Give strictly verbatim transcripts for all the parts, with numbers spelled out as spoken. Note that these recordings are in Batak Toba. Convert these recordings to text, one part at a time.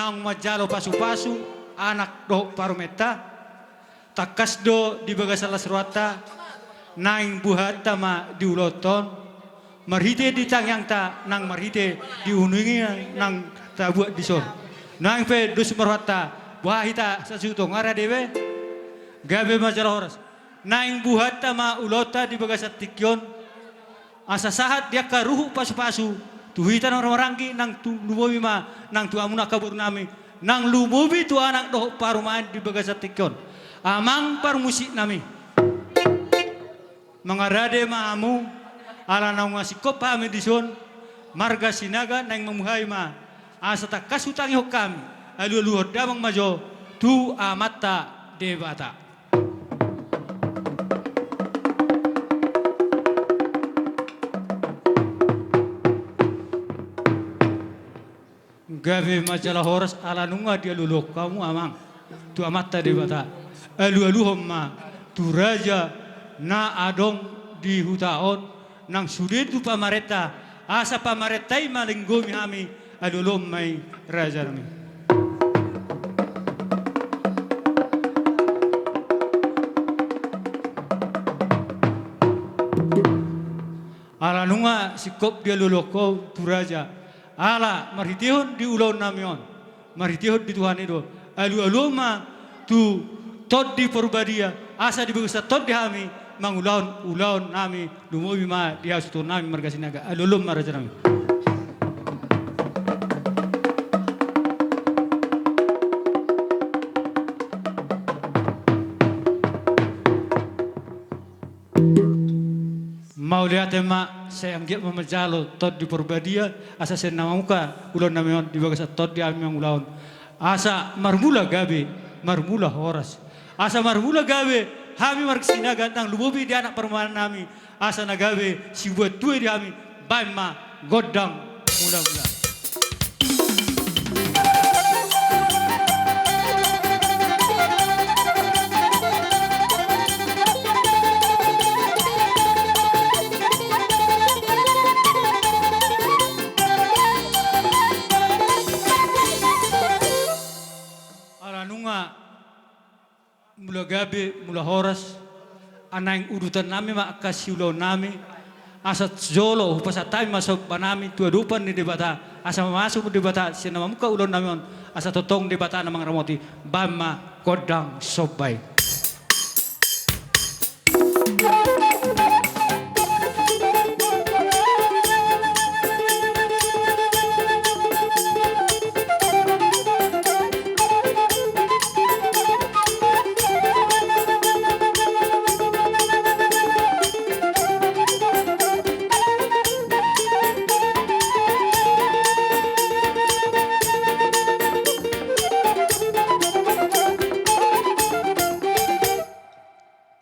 Manjalo pasupasu anak dohot parumaenta, tangkas do di bagasan las rohanta, naeng buhatta ma di ulaonta on, marhite di tangiangta nang marhite di uninguningan na tabuat dison. Naeng pe dos ma rohanta, boha hita sasintongna, rade be? Gabe ma jala horas. Naeng buhatta ma ulaonta di bagasan tingki on, asa sahat di angka ruhut pasupasu tu hita na marhahamaranggi, nang tu lumobi ma nang tu hamuna angka borunami, nang lumobi tu anak dohot parumaen di bagasan tingki on. Amang parmusiknami, mangarade ma hamu, ala nunga singkop hami dison, marga Sinaga naeng mamuhai ma, asa tangkas hutangihon hami, alualuhon damang ma jo tu Amanta Debata. Gabe ma jala horas, ala nunga dialualuhon hamu, Amang, tu Amanta Debata. Alualuhon ma tu raja na adong di huta on, nang sude tu pamarenta, asa pamarenta i ma linggomi hami, alualuhon ma i, rajanami. Ala nunga singkop dialualuhon ho tu raja, ala marhitehon di ulaonnami on, marhitehon di Tuhan i do, alualuhon ma tu Tondi Porbadia, asa di bagasan tondi hami mangulahon ulaonnami, lumobi ma di hasuhutononnami marga Sinaga. Alualuhon ma, rajanami. Mauliate ma, sai anggiat ma manjalo Tondi Porbadia, asa sian na mamungka ulaonnami on, di bagasan tondi hami mangulahon, asa marmula gabe, marmula horas. Asa marmula gabe hami marga Sinaga, nang lumobi di anak parumaennami, asa na gabe sibuat tua di hami, baen ma gondang mulamula. Ala nunga mula gabe, mula horas, naeng udutonnami ma angka siulaonnami, asa jolo hupasahat hami ma sombanami tu adopan ni Debata, asa mamasu Debata sian na mamungka ulaonnami on, asa tongtong Debata na mangaramoti, baen ma gondang somba i.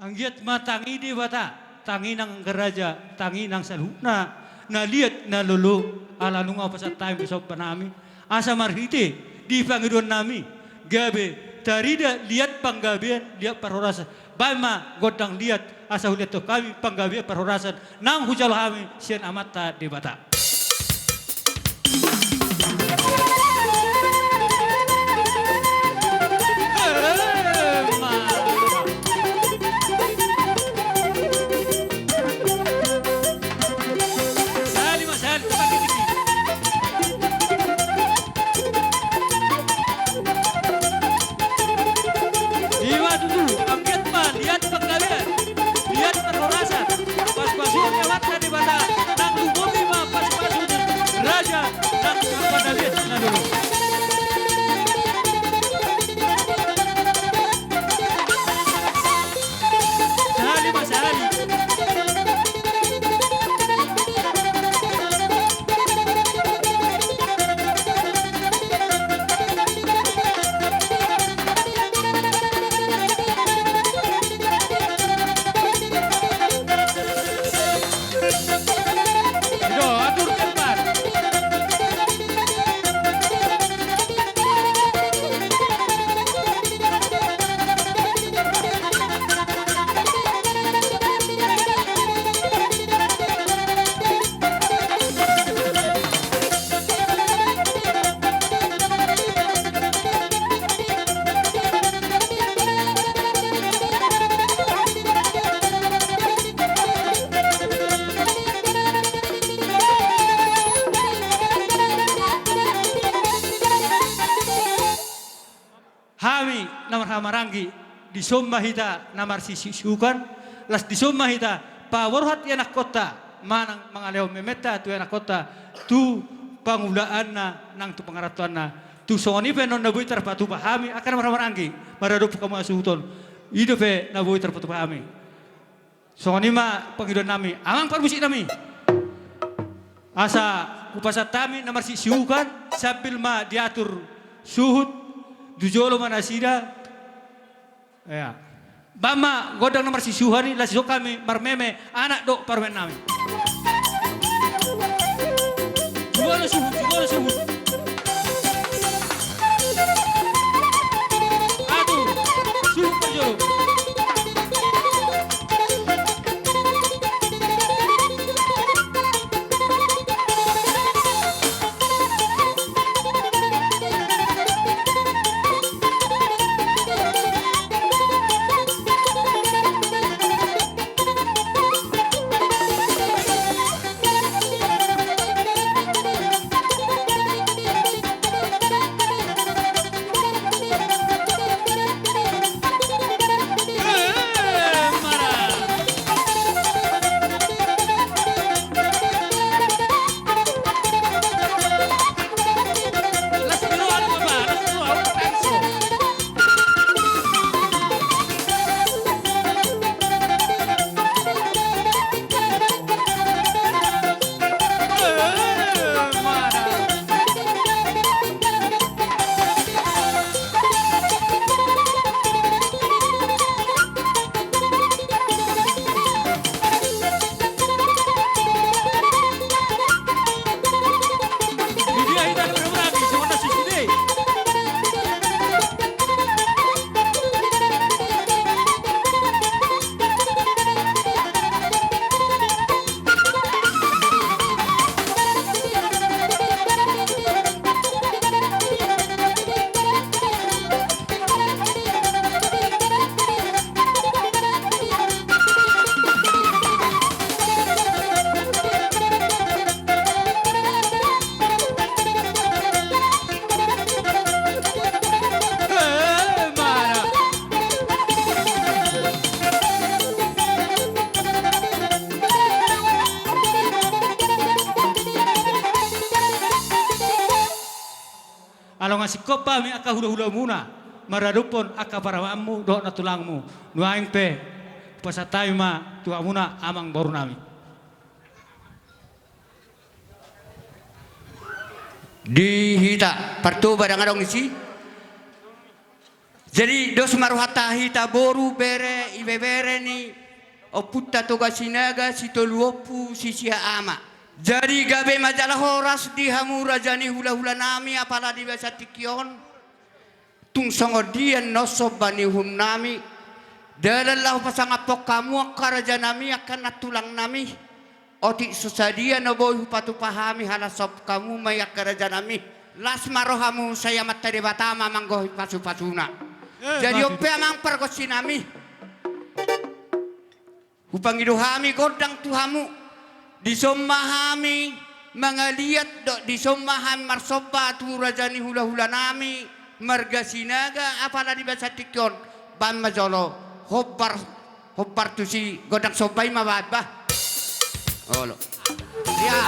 Anggiat ma tangi Debata, tangi nang angka raja, tangi nang saluhutna na liat na lolo, ala nunga hupasahat hami pe sombanami, asa marhite di pangidoannami, gabe tarida liat panggabean, liat parhorasan, baen ma gondang liat, asa huliathon hami panggabean parhorasan naung hujalo hami sian Amanta Debata. Ima tutu, anggiat ma liat panggabean, liat parhorasan, pasupasuon ni Amanta Debata, nang lumobi ma pas Maranggi, dison ma hita na marsisiukan, laos dison ma hita paborhat ianakkonta, manang mangalehon mementa tu ianakkonta, tu pangulaanna nang tu pangarantoanna. Tung songon i pe annon na boi tarpatupa hami angka na marhahamaranggi, maradophon hamu hasuhuton. I dope na boi tarpatupa hami. Songon i ma pangidoan nami, amang parmusik nami. Asa hupasahat hami na marsisiukan, sambil ma diatur suhut, tu jolo ma nasida. Ia. Bahen ma gondang na marsisiukan i, laos dison hami marmeme anak dohot parumaen nami. Jolo suhut, jolo suhut. Atur, suhut parjolo. Alongan singkop hami angka hulahulamuna, maradophon angka parumaenmu dohot nantulangmu. Nuaeng pe, hupasahat hami ma tu hamuna amang boru nami. Di hita Partoba ndang adong disi. Jadi dos ma rohanta hita boru, bere, ibebere ni ompunta Toga Sinaga, Sitolu Ompu, Sisiha Ama. Jadi gabe ma jala horas di hamu raja ni hulahula nami, apala di bagasan tingki on. Tung songon dia annon somba ni uhum nami, dalan laho pasangaphon hamu angka raja nami, angka nantulang nami. Otik so sadia na boi hupatupa hami, horas hamu ma i angka raja nami. Las ma rohamu, sai Amanta Debata ma manggohi pasupasuna. Eh, jadi on pe amang pargonsi nami, hupangido hami gondang tu hamu. Dison ma hami mangaliat dohot dison ma hami marsomba tu raja ni hulahula nami marga Sinaga, apala di bagasan tingki on. Bahen ma jolo hombar, hombar tusi, gondang somba i ma bahen bah. Olo. Ya.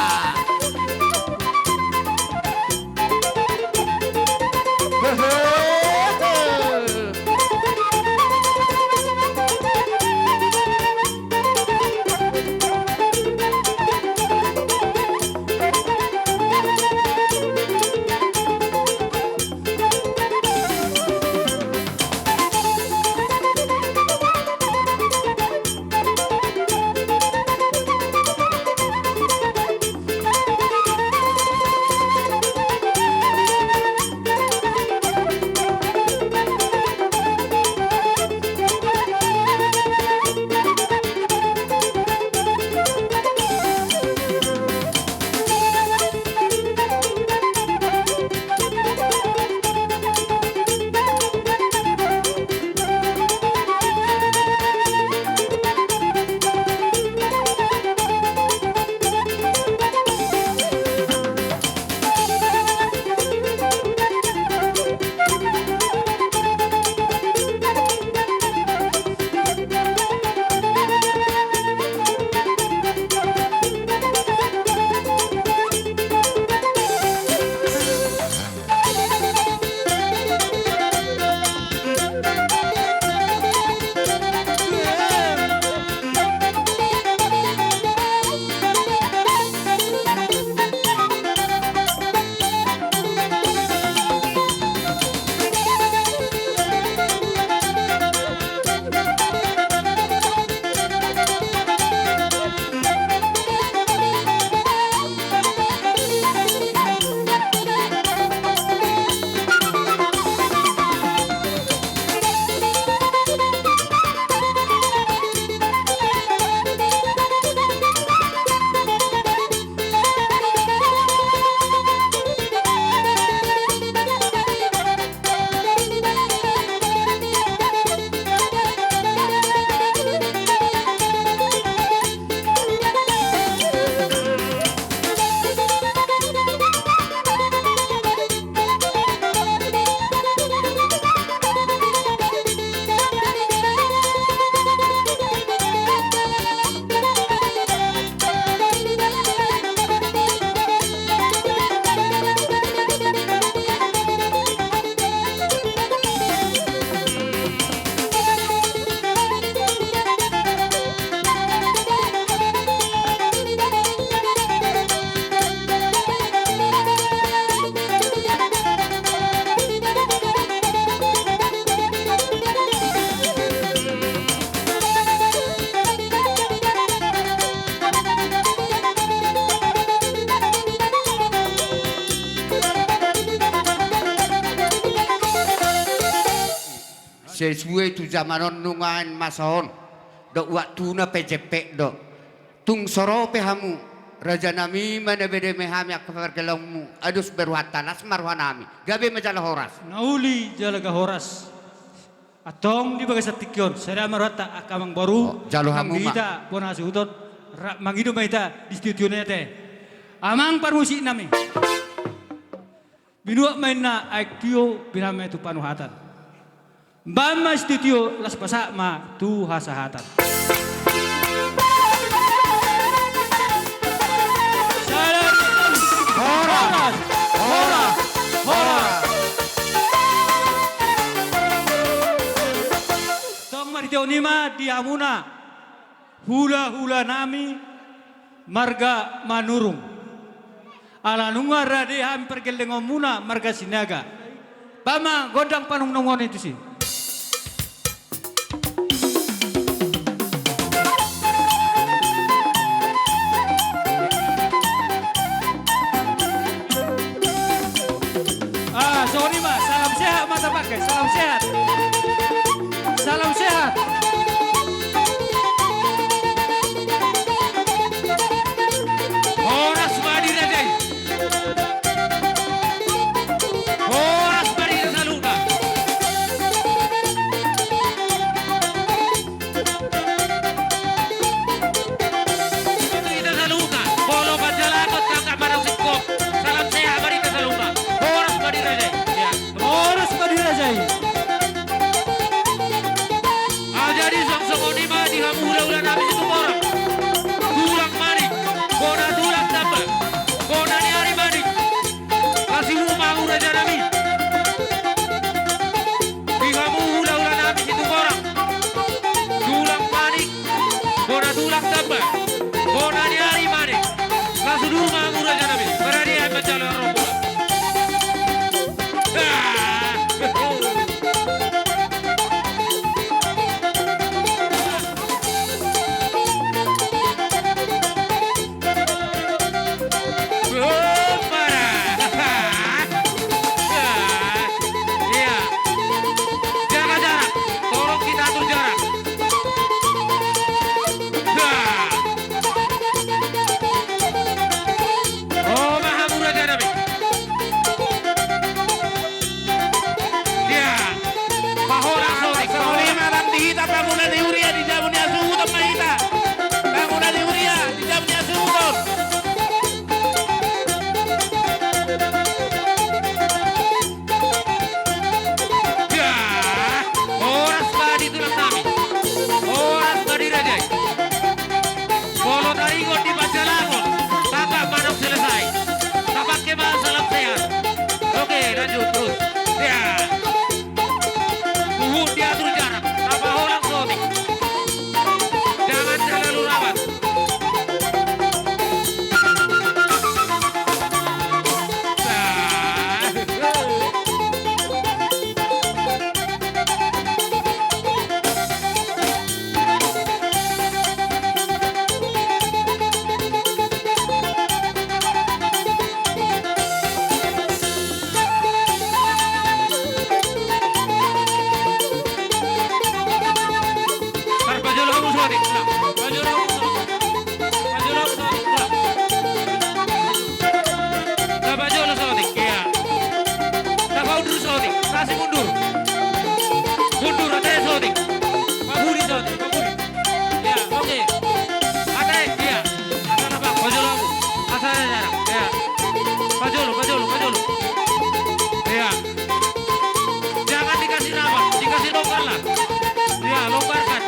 Sesuai tu zaman on nunga masa on, dohot waktuna pe jempek do. Tung so ro pe hamu, rajanami, manang bere ma hami angka pargellengonmu, ados be rohanta, las ma rohanami. Gabe ma jala horas. Na uli jala gabe horas. Antong di bagasan tingki on, sada ma rohanta angka amangboru, oh, jalo hamu ma. Di hita bona hasuhuton, rap mangido ma hita di studio ni ate. Amang parmusiknami. Binuat ma inna aek tio, binahen ma i tu panuhatan. Bahen ma studio, laos pasahat ma tu hasahatan. Horas! Horas! Horas! Tong marhite on i ma di hamuna hulahulanami marga Manurung. Ala nunga rade hami pargellengonmuna marga Sinaga. Bahen ma gondang panongtongna i tusi. Ah, songon i ma, salam sehat ma tapangke, salam sehat. Salam sehat. Horas ma di raja i. Horas ma di hita saluhutna. Di hita saluhutna, molo panjalangon tangkas manang singkop, salam sehat ma di hita saluhutna. Horas ma di raja i. Ya. Horas ma di raja i. Ah, jadi songon i ma di hamu hulahulanami Situmorang. Tulang Manik, bona tulang Tamba, bona ni Ari Manik. Las udur ma hamu rajanami. Di hamu hulahulanami Situmorang. Tulang Manik, bona tulang Tamba, bona ni Ari Manik. Las udur ma hamu rajanami. Marhite ma jala rombongan. Ah! Hopara. Iya. Jaga jarak. Tolong kita atur jarak. Nah. Oh, ma hamu rajanami. Iya. Pahola, pahola. Songon i ma di hita pangula ni huria di jabu ni hasuhuton ma hita. Pangula ni huria di jabu ni hasuhuton. Iya. Horas ma di tulang nami. Horas ma di raja i. Molo taringot di panjalangon, tangkas manang selesai. Tapangke ma salam sehat. Oke, lanjut terus. Ya. Huhut diatur jarak, tapaholang sotik. Jangan terlalu rapat. Pajolo hamu sotik. Pajolo hamu sotik. Pajolo hamu sotik. Tapajolo sotik, iya. Tapaundur sotik, kasih mundur. Mundur, ate sotik. Paburi sotik, paburi. Iya, oke. Ate, iya. Asa na bang, pajolo hamu. Asa na jarang, iya. Pajolo, pajolo, pajolo. Iya. Jangan dikasih rapat, dikasih longgar lah. Iya, longgarkan.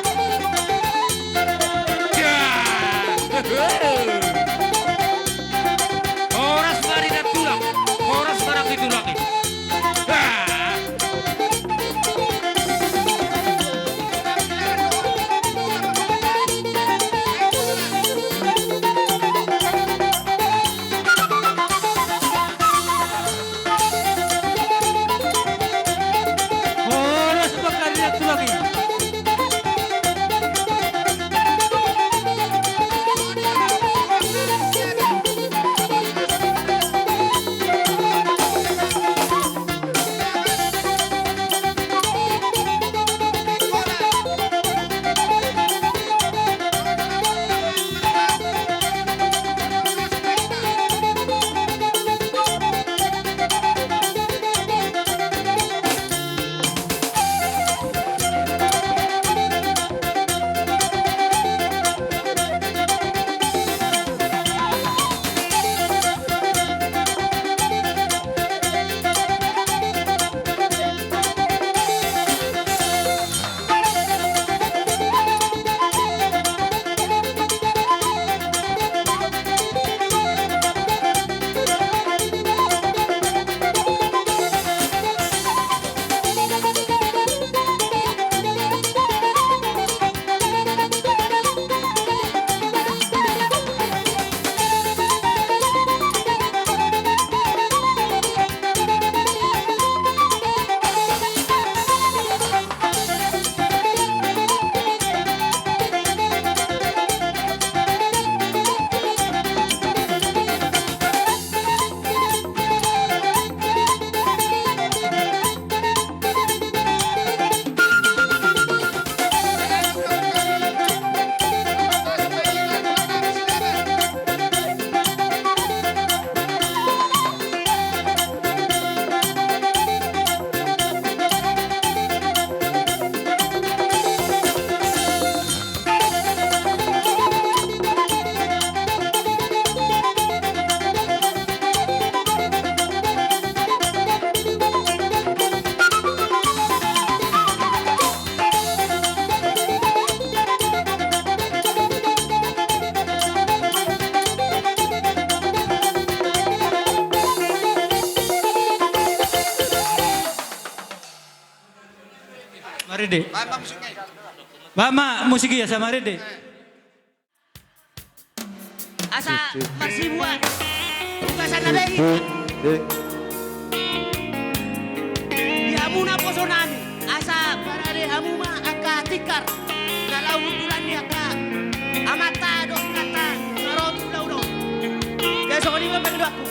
Marende. Baen ma musik i. Baen ma musik i asa marende. Asa marsibuan. Ugasan na baen i. Di hamu naposo nami. Asa parade hamu ma angka tikar na laho hundulan ni angka amanta dohot inanta na ro tu ulaon on. Jadi songon i ma pangidoanku.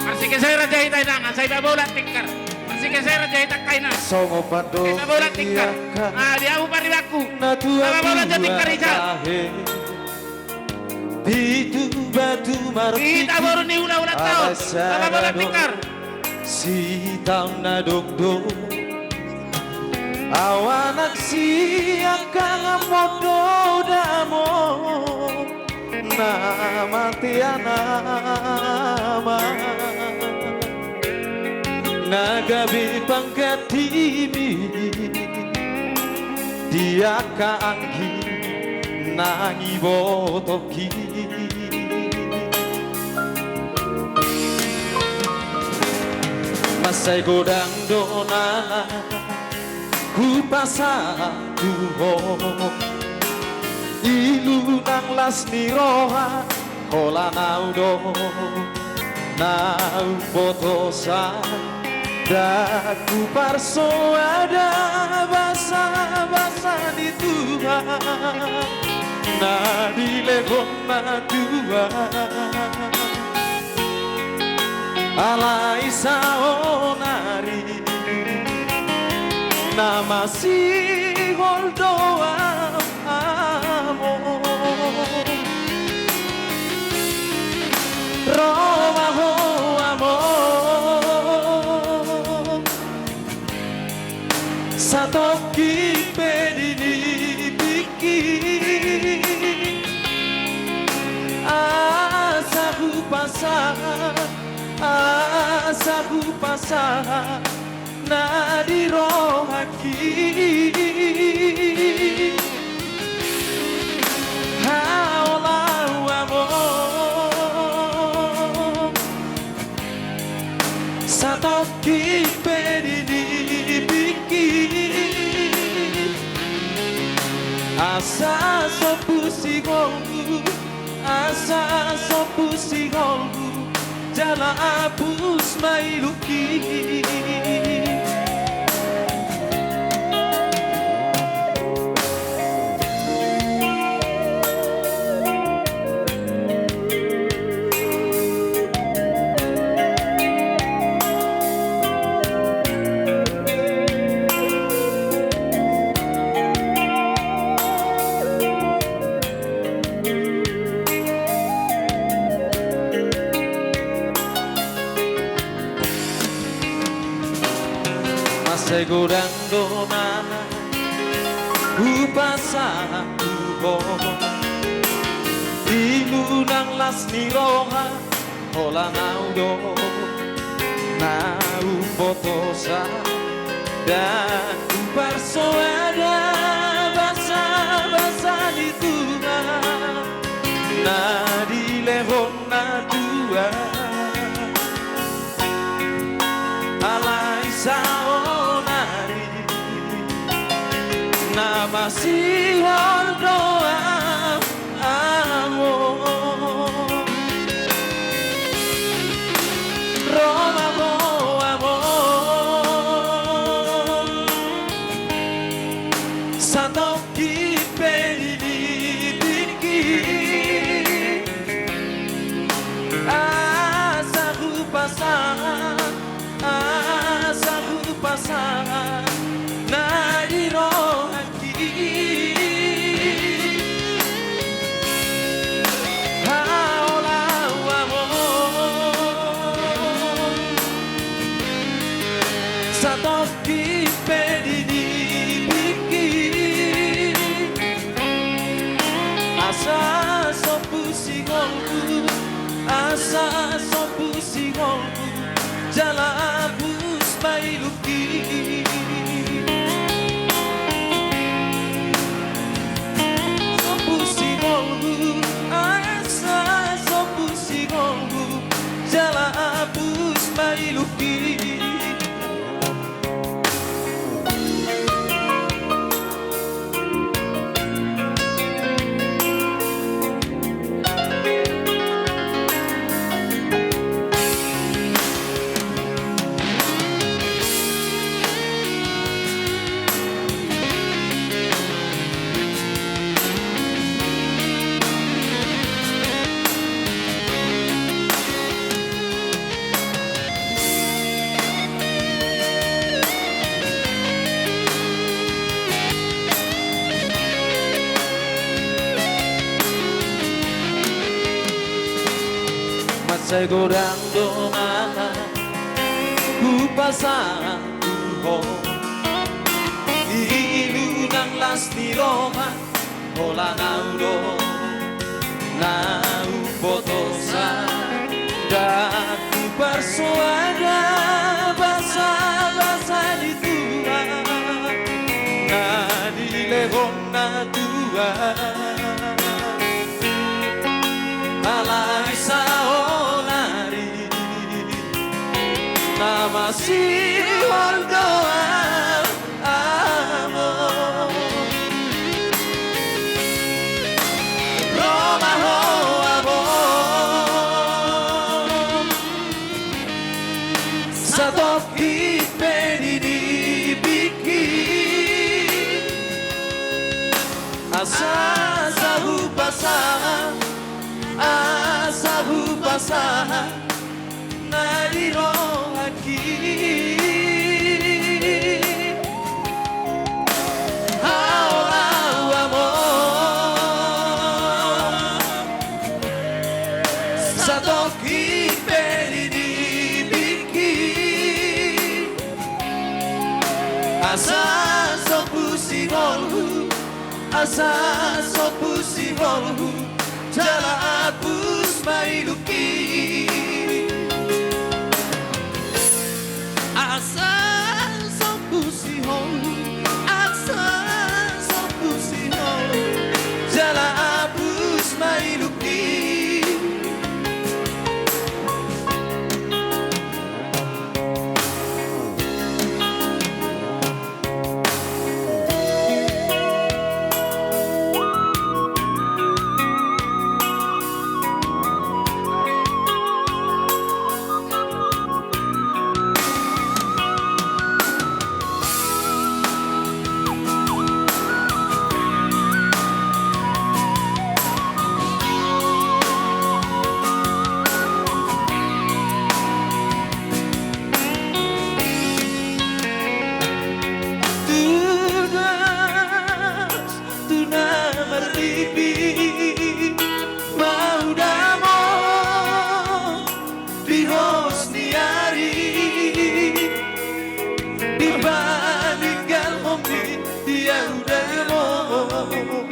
Marsigeseran jahit inang, sai mabolan tikar. Marsigeseran jahit angka inang. Songon pandok sai mabolan tikar. Ah, di hamu paribanku. Mabolan jo tikar i, Jal. Pitu batu marpinggan. Hita boru ni hulahulanta on. Mabolan tikar. Sitaon na dokdok. Au anak siangkangan mondo damang na mate ama. Na gabe panggantimu di angka anggi na ibotohi. Mansai godang do na hupasahat tu ho, ilu nang las ni roha, holan au do na umbotosan. Ndang huparsoada basabasa ni tuha na dilehon natua. Alai saonari na masihol do au amang. Ro ma ho amang, satongkin pe di nipingki. Asa hupasahat, asa hupasahat na di rohangki. Haola au amang, satongkin pe di nipingki. Asa sombu sihol, asa sombu sihol, jala apus ma ilungki. Mansai godang do na hupasahat tu ho, ilu nang las ni roha, holan au do na umbotosan. Ndang huparsoada basabasa ni tuha na dilehon natua. Alai saonari na masihol do au amang. Ro ma ho amang, satongkin pe di nipingki. Asa hupasahat, asa hupasahat na di rohangki. Haola au amang, satongkin pe di nipingki. Asa sombu sihol, asa sombu sihol, jala apus ma ilungki. Sombu sihol, asa sombu sihol, jala apus Sai godang do na hupasahat tu ho, ilu nang las ni roha, holan ahu do na umbotosa. Ndang huparsoada basabasa ni tua na dilehon na tua. Alai saonari na masihol do ahu, among. Ro ma ho, among, satongkin pe di nipingki. Asa, asa hupasahat, asa hupasahat na di rohangki. Haola ahu, among, satongkin pe di nipingki. Asa sombu singolhu, asa sombu singolhu, jala apus ma ilungki. Asa sombu singolhu, asa sombu singolhu, jala apus ma ilungki. Tudas tu na marbibi ma ho, among, di hos ni ari, di paninggalhonmi di ahu, among.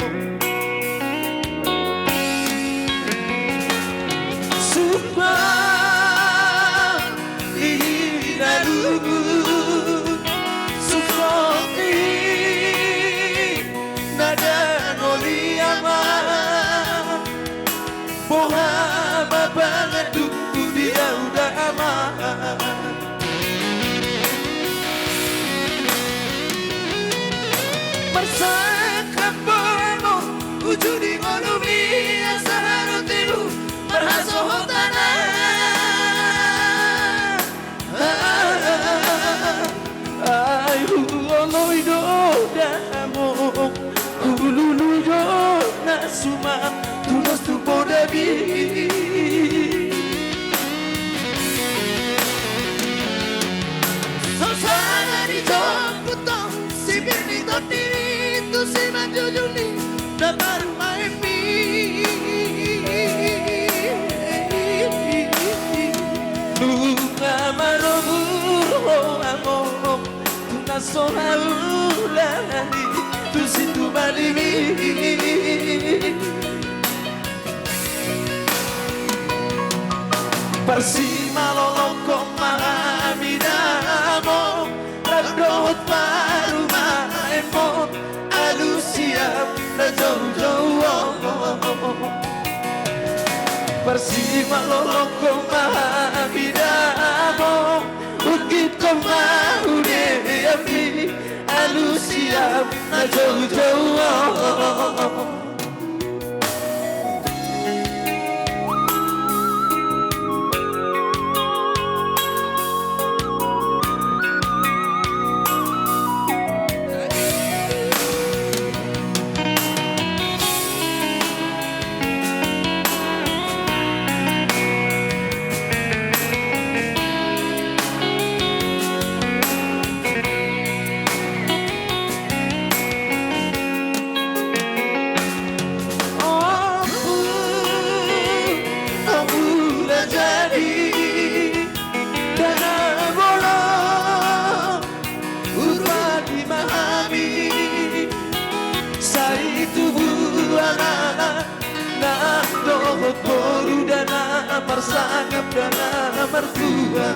Sumpah i na luhut, sumpah i na dangol, amang. Boha ma pangandungku di ahu, amang? Marsangkap do amang uju di ngolumi, asa harotimu marhasohotan. Ai huoloi do damang, hulului do na suman, tudos tu poda bi. Saonari jomputhon sipir ni tondimi tu simanjujung ni na parumaenmi. Nunga marobur ho amang tu na so haulani tu situbalimi. Parsimalolongkon ma hami damang, rap dohot parumaenmon, alusiam na joujou on. Parsimalolongkon ma hami damang, ungkithon ma hudeami, alusiam na joujou on. sangap dang na martua.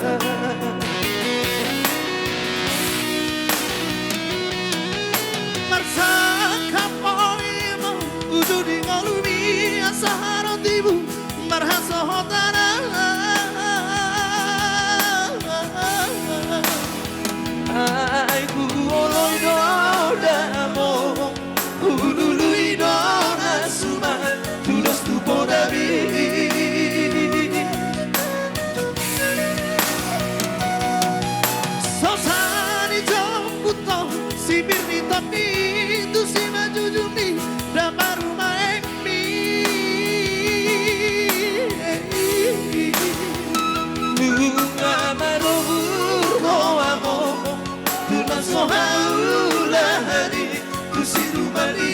Marsangkap oi among, uju di ngolumi asa harotibu marhasohotan. Ai huoloi do damang, hulului do na suman, tudos tu podami. Sosa ni jombuto, sipir ni tondi, tu simanjujungmi, da parumaenmi. Nunga marobur ho among, tu na so haulahani, tu siluman i.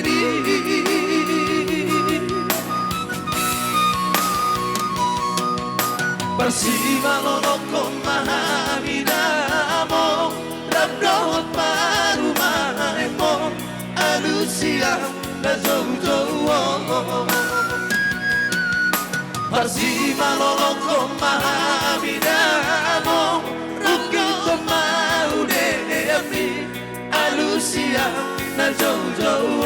Parsimalolokhon ma hami damang, rap dohot parumaenmon, alusian na joujou on. Parsimalolokhon ma hami damang, rap dohot maudeanmi, alusian na joujou